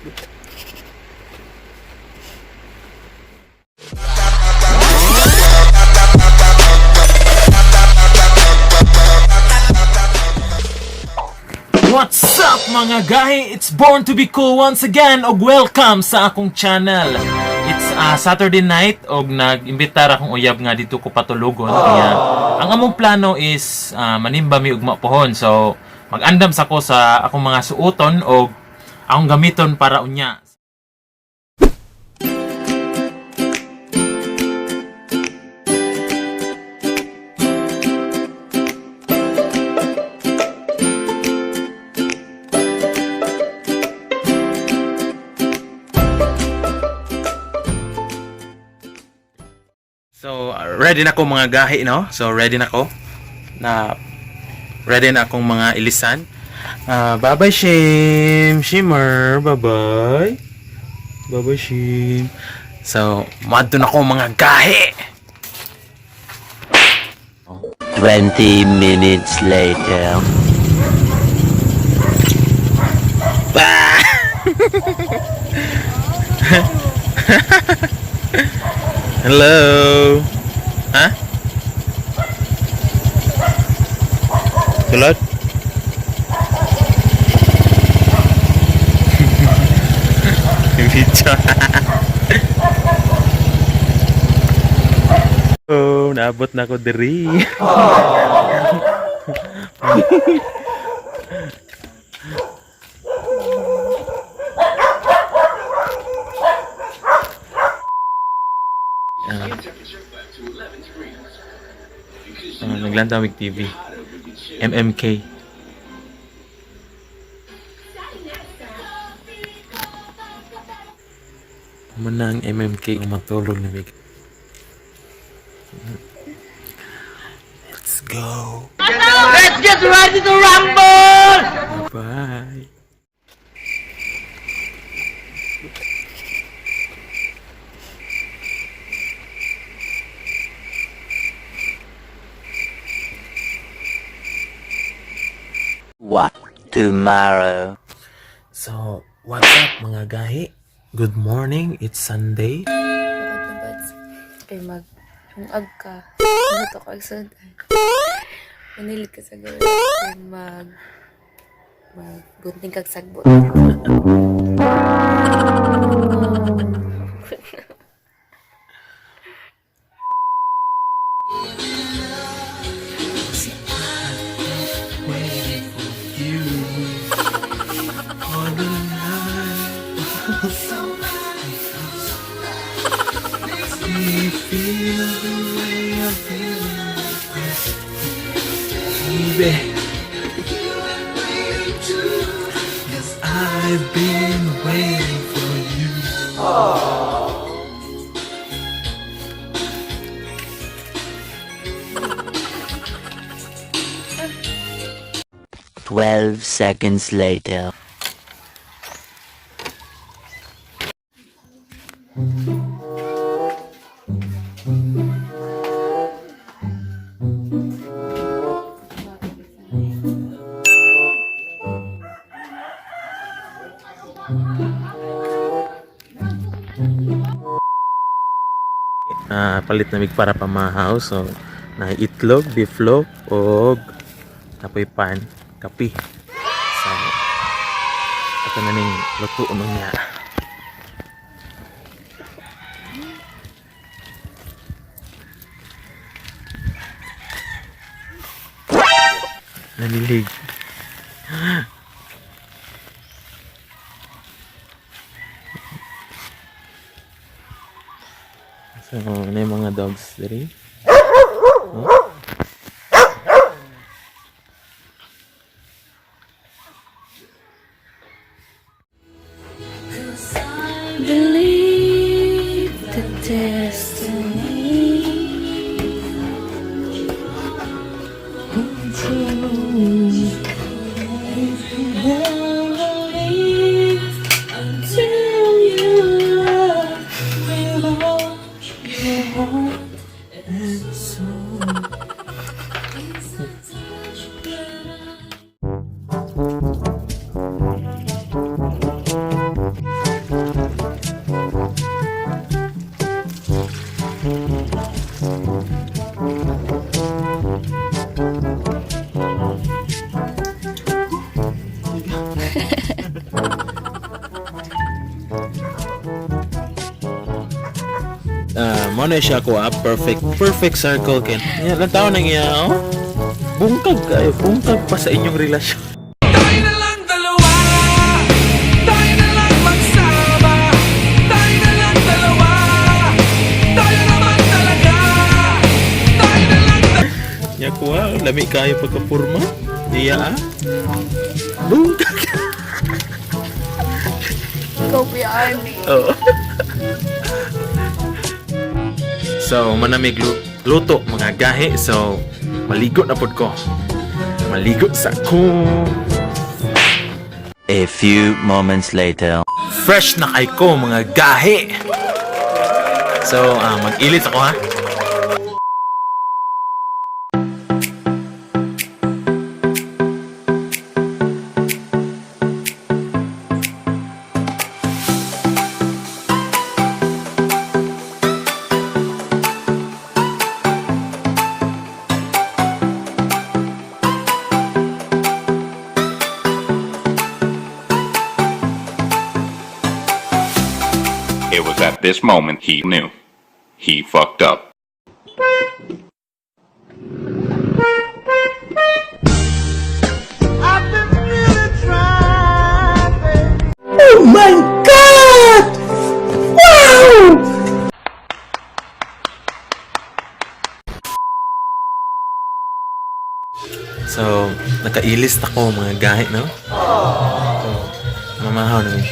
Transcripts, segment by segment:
What's up, mga gahi? It's Born to be Cool once again og welcome sa akong channel. It's Saturday night og nag-imbitar akong uyab nga dito ko patulugon. Kaya ang among plano is manimba mi ugma pohon. So mag-andam sa ko sa akong mga suoton og akong gamiton para unya. So ready na ko, mga gahi, no? So ready na ko. Na ready na akong mga ilisan. Bye-bye, Shim. Shimmer, bye-bye. Bye-bye, Shim. So, madto na ko, mga gahi. 20 minutes later. Ah! Hello. Ha? Sulod? Video. Oh, naabot na ako diri. Naglantaw mig TV. MMK. Muna ang MMK ang matulog na mig. Let's go. Let's get ready to rumble! Bye. What? Tomorrow. So, what's up, mga gahi? Good morning. It's Sunday. Bakit na buds? Kay mag hungag ka. Ano to kag sundan? Manilig ka sa gawin. Kay mag gunting kag sagbot. Waiting for you all the night. Makes me feel the way I'm feeling, baby. 'Cause I've been waiting for you. 12 seconds later. Palit na mig para pamahaw. So, na itlog, beef loaf, og tapoy pan, kape. So, ato na ning luto niya. Nanilig. So, ano yung mga dogs diri? Huh? Believe the destiny. Until you love with all your heart and soul. Mao na siya ko ah, perfect perfect circle ken. Nya lang tao nang iya oh. Bungkag kayo, bungkag pa sa inyong relasyon. Tayo na lang dalawa. Tayo na lang magsama. Tayo na lang dalawa. Tayo naman talaga. Tayo na lang. Nya ko ah, lami kayo pagkapurma. Iya ah. Bungkag. Ikaw po yung army. Oo. So, manamig luto mga gahi. So, maligo na pod ko. Maligo sa ko. A few moments later. Fresh na kay ko mga gahi. So, mag-ilit ako ha. It was at this moment he knew. He fucked up. So, nakailis ako mga gahi, no? So, mamahaw na mi.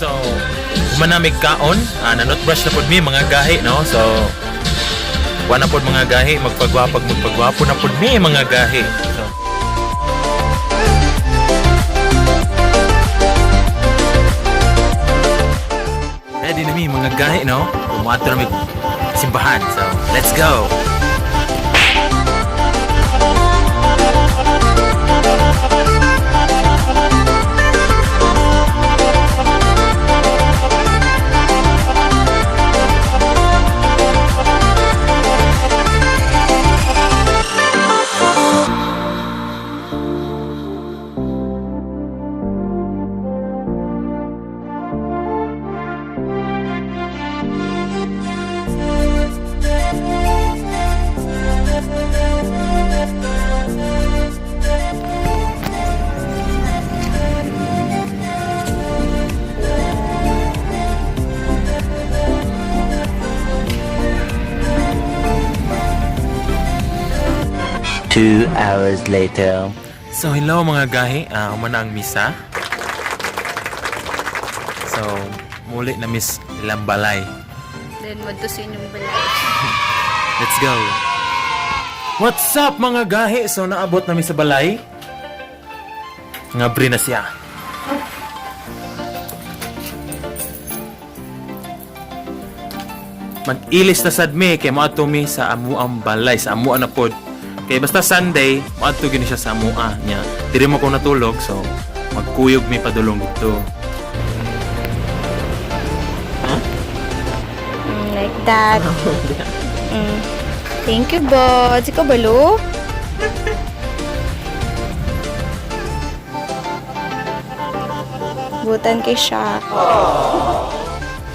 So, manamig kaon, nanotbrush na pod mi mga gahi, no? So, wa na pod mga gahi, magpagwapag magpagwapo na pod mi mga gahi. So, ready na mi mga gahi, no? Umato na mi simbahan. So, let's go. 2 hours later. So hello mga gahi, humana ang misa. So muli na miss ilang balay. Then, madto sa inyong balay. Let's go. What's up mga gahi? So naabot na mi sa balay. Ngabri na siya. Mag-ilis na sad mi kay moadto mi sa amuang balay, sa amua na pod. Kay basta Sunday, moadto gyud ni siya sa amua niya. Diri mo ko natulog so magkuyog mi padulong dito. Like that. Thank you, Bods. Ikaw balo? Butan kay siya.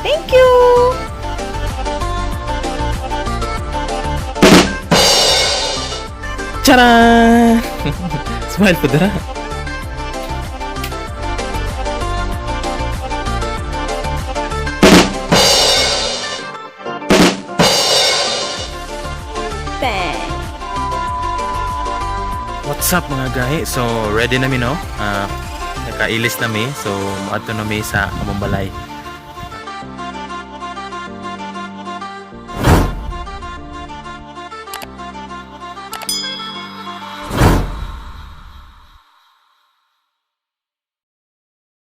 Thank you! Tara! Smile pa dara. Bang! What's up mga gahi? So ready na mi no? Nakailis na mi. So moadto na mi sa among balay.